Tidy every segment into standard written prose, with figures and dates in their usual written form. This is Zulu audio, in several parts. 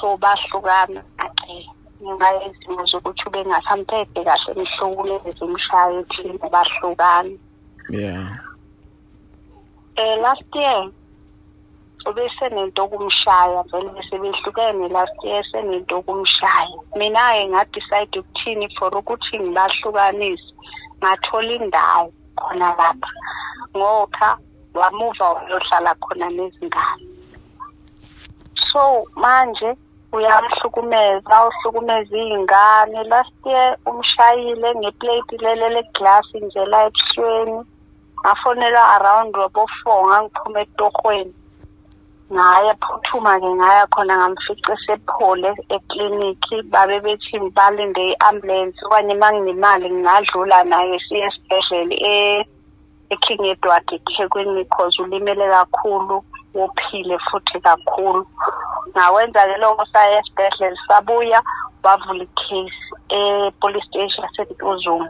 So bahlukana ke ngenxa yezimo zokuthi ubengasamphethe kahle, emhlukumeza, umshaya ethini, bahlukana. Last year ubesenento okumshaya vele, bese behlukene last year, senento okumshaya. Mina-ke nga-decide ukuthini for ukuthi ngibahlukanise, ngathola indawo khona lapha ngokha wamuva wayohlala khona nezingane. So manje uyamhlukumeza, uhlukumeza iy'ngane. Last year umshayile ngeplate lele le-glass nje la ebusweni. Ngafonelwa around wabo 4, ngangiphuma etohweni, ngaya phuthuma-ke, ngaya khona, ngamfica esephole eklinikhi. Babe bethi balinde i-ambulance okanye uma nginemali ngingadlula naye siye esibhedlela e-King Edward eThekwini, cause ulimele kakhulu, wophile futhi kakhulu. Ngawenza-ke lokho, saya esibhedlela, sabuya, wavula i-case e-police station yaseNtuzuma.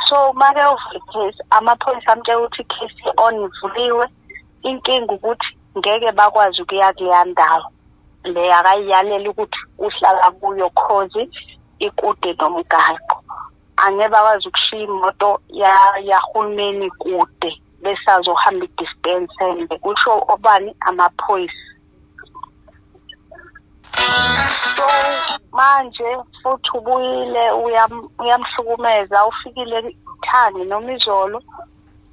So make uvula i-case, amaphoyisa amtshela ukuthi i-case on ivuliwe, inkinga ukuthi ngeke bakwazi ukuya kuleya ndawo le akayiyalela ukuthi uhlala kuyo, cause ikude nomgaqo, angeke bakwazi ukushiya imoto yahulumeni kude besazohamba i-distance ende, kusho obani, amaphoyisa. So manje futhi ubuyile, uyamhlukumeza. Ufikile thangi noma izolo,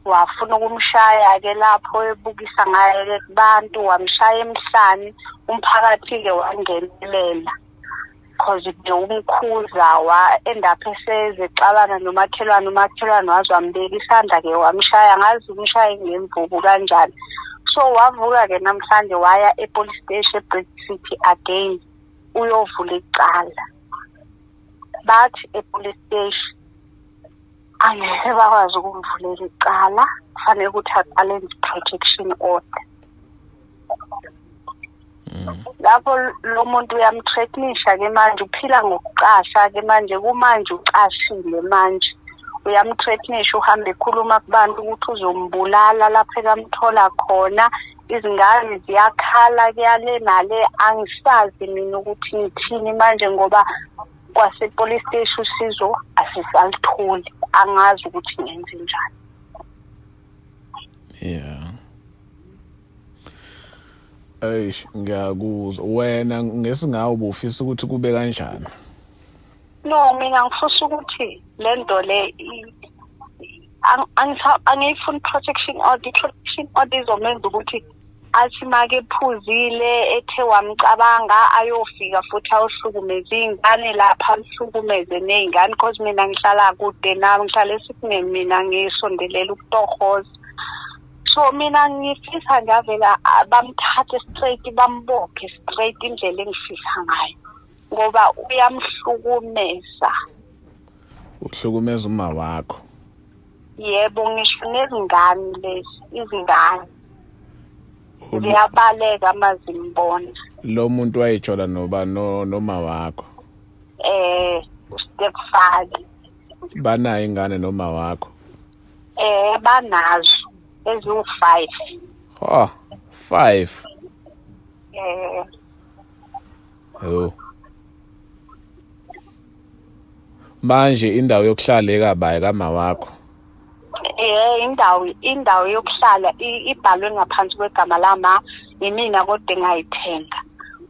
wafuna ukumshaya-ke lapho ebukisa ngaye-ke kubantu, wamshaya emhlane. Umphakathi-ke wangenelela cause bewumkhuza, wa-end up esezexabana nomakhelwane. Umakhelwane waze wambeka isandla-ke, wamshaya, ngazi umshaye ngemvubu kanjani. So wavuka-ke namhlanje, waya e-police station e-Bridge City again, uyovula icala. Bathi e-police station angeke bakwazi ukumvulela icala, kufanele ukuthi aqale enze protection order. Lapho lo muntu uyamthreatenisha-ke manje, uphila ngokucasha-ke manje, kumanje ucashile manje, uyamthreatenisha, uhambe ekhuluma kubantu ukuthi uzombulala lapho ekamthola khona. Izingane ziyakhala kuyale nale, angisazi mina ukuthi ngithini manje, ngoba kwase-police station usizo asisalitholi, angazi ukuthi ngenze njani. Yeah. Eish, ngiyakuzwa. Wena ngesingawe ubufisa ukuthi kube kanjani? No, mina ngifisa ukuthi le nto le angiyifuni protection order. I-protection order izomenza ukuthi athi make ephuzile, ethe wamcabanga, ayofika futhi ayohlukumeza iy'ngane lapha, amhlukumeze ney'ngane, cause mina ngihlala kude nami, ngihlala eSydney, mina ngisondelela ukutohoza. So mina ngifisa nje avela bamthathe straight, bambophe straight, indlela engifisa ngayo, ngoba uyamhlukumeza. Uhlukumeza uma wakho? Yebo, ngisho nezingane lezi, izingane ziyabaleka mazimbona. Lo muntu wayejola noba no noma wakho? Stepfather. Banayo ingane noma wakho? Banazo eziwu-5. Oh, 5. Eh. Oh. Manje indawo yokuhlala ekabayi kama wakho? Indawo yokuhlala ibhalwe ngaphansi kwegama lama, yimina kodwa engayithenga,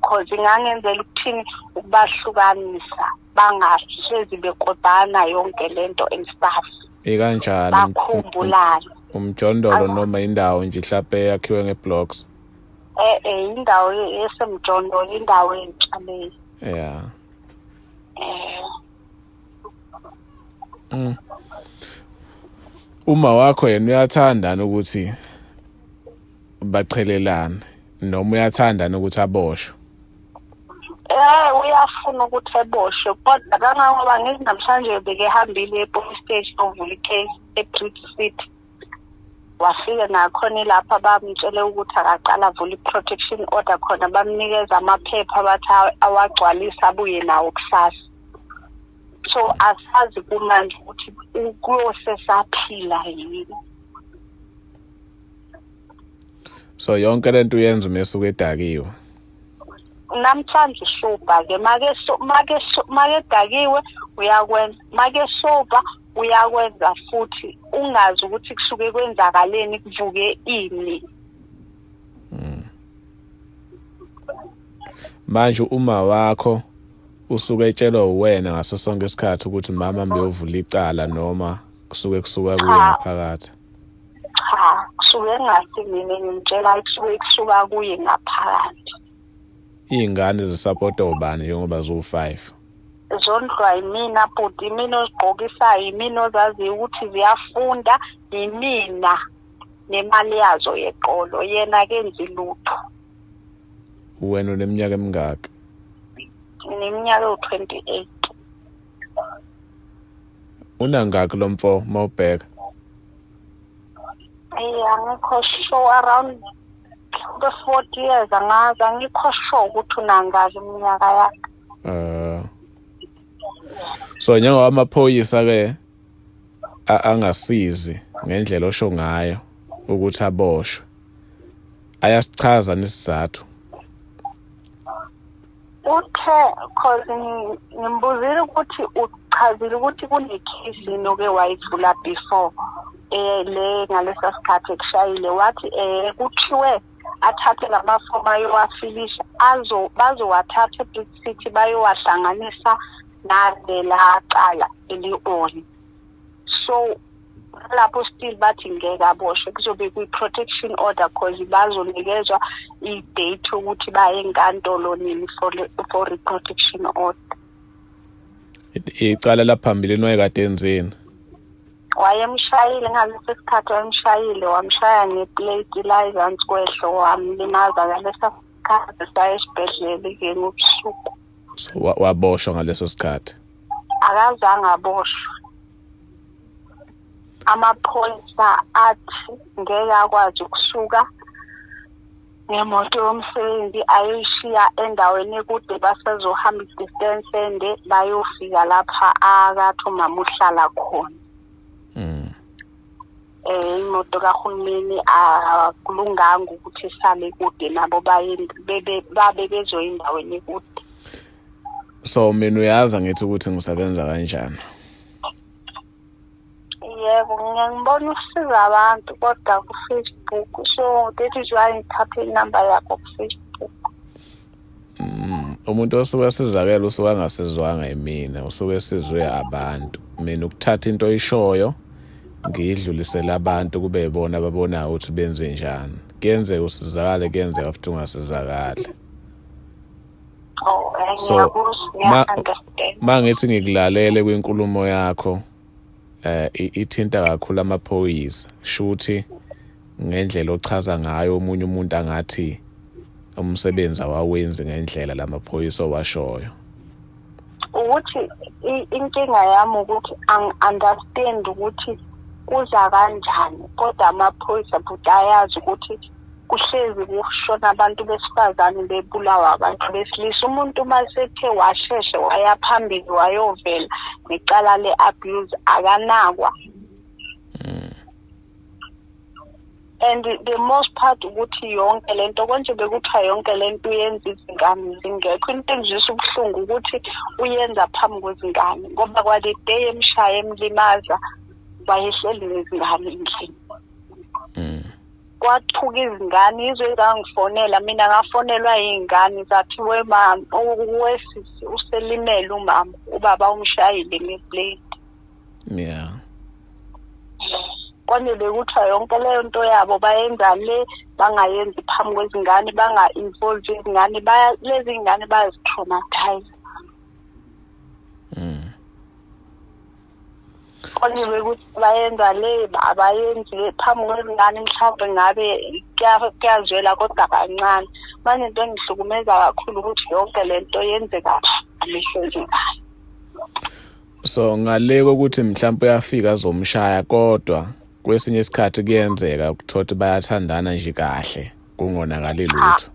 cause ingangenzela ukuthini, ukubahlukanisa, bangahlezi bekodana yonke lento and stuff. Ikanjani? Bakhumbulane. Umjondolo noma indawo nje mhlawumbe yakhiwe ngeblocks? Indawo esemjondolo, indawo entsha leyo. Uma wakho yena uyathanda ukuthi baqhelelane noma uyathanda ukuthi aboshwe? Uyafuna ukuthi eboshwe, kodwa kangangoba ngithi namhlanje bekehambile e-police station ovula i-case e-Bridge City, wafika nakhona ilapha bamtshele ukuthi akaqala avule i-protection order khona, bamnikeza amaphepha, bathi awagcwalise abuye nawo kusasa. So asazi kumanje ukuthi kuyosesaphila yini. So yonke lento uyenza uma esuke edakiwe? Namhlanje usoba ke, make make make dakiwe uyakwenza, make soba uyakwenza futhi, ungazi ukuthi kusuke kwenzakaleni, kuvuke ini. Manje uma wakho usuke etshelwa uwena ngaso sonke isikhathi ukuthi mama mbeyovula icala, noma kusuke kusuka kuye ngaphakathi? Cha, kusuke ngasi mina ngimtshela, kusuke kusuka kuye ngaphakathi. Iy'ngane zisapota ubani njengoba ziwu-5? Zondlwa yimina bhuti, imina ozigqokisayo, yimina ozaziyo ukuthi ziyafunda, yimina nemali yazo yeqolo, yena kenzi lutho. Wena uneminyaka emingaki? Ngineminyaka ewu-28. Unangaki lo mfo mawubheka? Eyi, angikho sure, around the 40 years, angazi, angikho sure ukuthi unangaki iminyaka yakhe. So njengoba amaphoyisa ke angasizi ngendlela osho ngayo ukuthi aboshwe, ayasichaza nesizathu? Uthe cause ngimbuzile ukuthi uchazile ukuthi kune-case yini oke wayivula before le ngalesa sikhathi ekushayile, wathi kuthiwe athathe lamafomu ayowafilisha, azo bazowathatha eBig City bayowahlanganisa nalela cala eli-on. So lapho still bathi ngeke aboshwe, kuzobe kwi-protection order cause bazonikezwa i-date ukuthi baye enkantolo nini for i-protection order. Icala laphambilini wayekade enzeni? Wayemshayile ngaleso sikhathi, wayemshayile, wamshaya ngeplate la ezansi kwehlo, wamlimaza ngaleso sikhathi, saya esibhedlela-ke ngobusuku. So waboshwa ngaleso sikhathi? Akazange aboshwe. Amaphoyisa athi ngeke akwazi ukusuka ngemoto yomsebenzi ayoyishiya endaweni ekude, basezohamba i-distance ende bayofika lapha akathi umama uhlala khona. Imoto kahulumeni akulunganga ukuthi isale kude nabo, baye bebe babe bezoya endaweni ekude. So mina uyazi ngithi ukuthi ngisebenza kanjani? Yebo, ngiyangibona usiza abantu kodwa ku-Facebook, so that is why ngithathe inamba yakho ku-Facebook. Umuntu osuke esizakele usuke angasizwanga yimina, usuke esizwe abantu. Mina ukuthatha into oyishoyo ngiyidlulisele abantu kube yibona ababonayo ukuthi benze njani. Kuyenzeka usizakale, kuyenzeka futhi ungasizakali. Oh, So, ngiyakuzwa, ngiya-understand. Mangithi ngikulalele kwinkulumo yakho, ithinta kakhulu amaphoyisa, shuthi ngendlela ochaza ngayo omunye umuntu angathi umsebenzi awawenzi ngendlela lamaphoyisa owashoyo. Ukuthi inkinga yami ukuthi angi-understand ukuthi kuza kanjani, kodwa amaphoyisa futhi ayazi ukuthi kuhlezi kushona abantu besifazane bebulawa abantu besilisa. Umuntu uma sethe washeshe waya phambili wayovela necala le-abuse akanakwa. And the most part ukuthi yonke lento konje bekuthiwa yonke lento uyenza izingane zingekho. Into engizwisa ubuhlungu ukuthi uyenza phambi kwezingane, ngoba kwale day emshaya emlimaza wayehleli nezingane endlini. Kwathuka izingane, izwe zangifonela mina, ngafonelwa iy'ngane zathi we mama, wesisi uselimele umama, ubaba umshayile ngeplate. Konje bekuthiwa yonke leyo nto yabo bayenza le bangayenzi phambi kwezingane, banga-involve izingane, lezi iy'ngane bayazi-traumatize. Konje bekuthi bayenza le abayenzi le phambi kwezingane, mhlawumbe ngabe kuyazwela kodwa kancane. Manje into engihlukumeza kakhulu ukuthi yonke le nto yenzeka amehlo ezingane. So ngale kokuthi mhlawumbe uyafika azomshaya, kodwa kwesinye isikhathi kuyenzeka ukuthola ukuthi bayathandana nje kahle kungonakali lutho.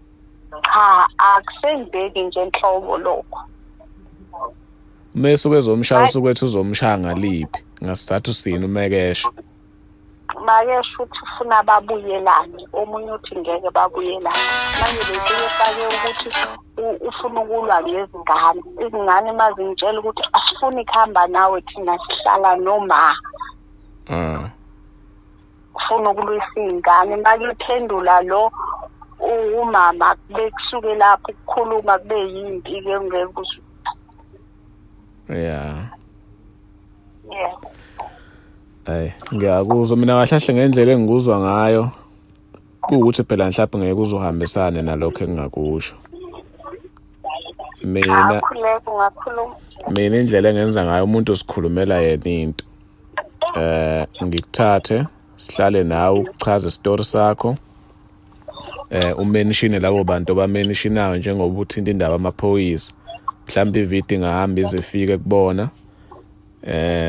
Cha, akusenzeki nje nhlobo lokho. Uma esuke ezomshaya usuke ethi uzomshaya ngaliphi, ngasizathu sini umekesho? Make shuthi ufuna babuyelane, omunye uthi ngeke babuyelane. Manje bese efake ukuthi ufuna ukulwa ngezingane. Izingane mazingitshela ukuthi asifuni kuhamba nawe thina sihlala noma. Ufuna ukulwisa iy'ngane. Makephendula lo umama bekusuke lapho ukukhuluma kube yimpi-ke ngeke uzwe. Yeah. Yeah. Ay, ngiyakuzwa mina kahle kahle ngendlela engikuzwa ngayo kuwukuthi phela mhlawumbe ngeke uzohambisane nalokho engingakusho. Mina Khuleka ungakhuluma. Mina indlela engenza ngayo umuntu usikhulumela yena into. Ngikuthathe sihlale nawe uchaze isitori sakho. Umenishine labo bantu abamenishinayo njengoba uthinta indaba amaphoyisa. Mhlawumbe ivideo ingahamba ize ifike kubona.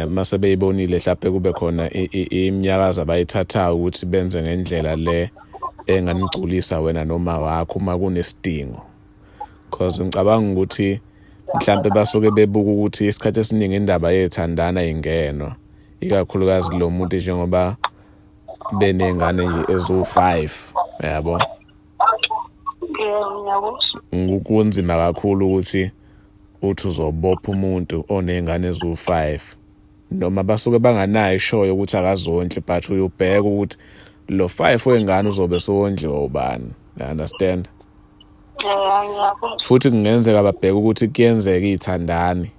Mase beyibonile mhlawumbe kube khona iminyakazo abayithathayo ukuthi benze ngendlela le enganigculisa wena noma wakho uma kunesidingo. Because ngicabanga ukuthi mhlambe basuke bebuka ukuthi isikhathi esiningi indaba yethandana ingenwa ikakhulukazi lo muntu njengoba benengane nje eziwu-5 yabo. Kunzima kakhulu ukuthi uthi uzobopha umuntu onengane eziwu-5 noma basuke banganayo ishoyo ukuthi akazondli, but uyubheka ukuthi lo 5 wengane uzobe sowondliwa ubani, you understand? Futhi kungenzeka babheke ukuthi kuyenzeka iy'thandani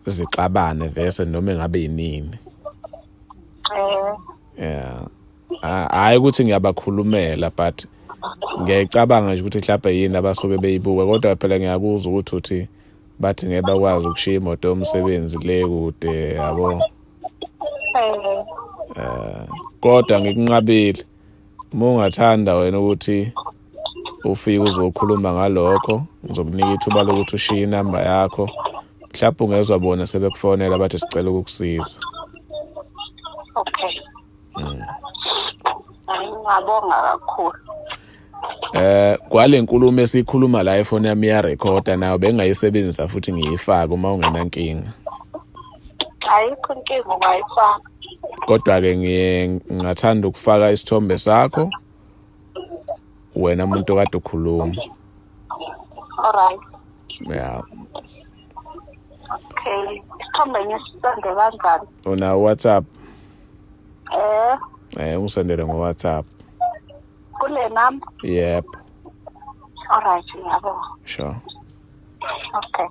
zixabane vese noma engabe yinini. Yeah. Hhayi ukuthi ngiyabakhulumela but ngiyayicabanga nje ukuthi mhlawumbe yini abasuke beyibuka, kodwa phela ngiyakuzwa ukuthi uthi bathi ngeke bakwazi ukushiya imoto yomsebenzi le kude yabo. Kodwa ngikunqabile uma ungathanda wena ukuthi ufike uzokhuluma ngalokho, ngizokunika ithuba lokuthi ushiye inamba yakho, mhlawumbe ungezwa bona sebekufonela bathi sicela ukukusiza. Okay. Ngiyabonga kakhulu. Kwale nkulumo esikhuluma la ifoni yami iyarekhoda nayo bengayisebenzisa futhi ngiyifake uma ungenankinga. Ayikho inkinga ungayifaka. Kodwa ke ngiye ngingathanda ukufaka isithombe sakho wena umuntu okade ukhuluma. Alright. Yeah. Okay. Isithombe ngisisende kanjani? Una WhatsApp? Ungisendele ngo WhatsApp. Kule number? Yep. Alright, ngiyabonga. Sure. Okay.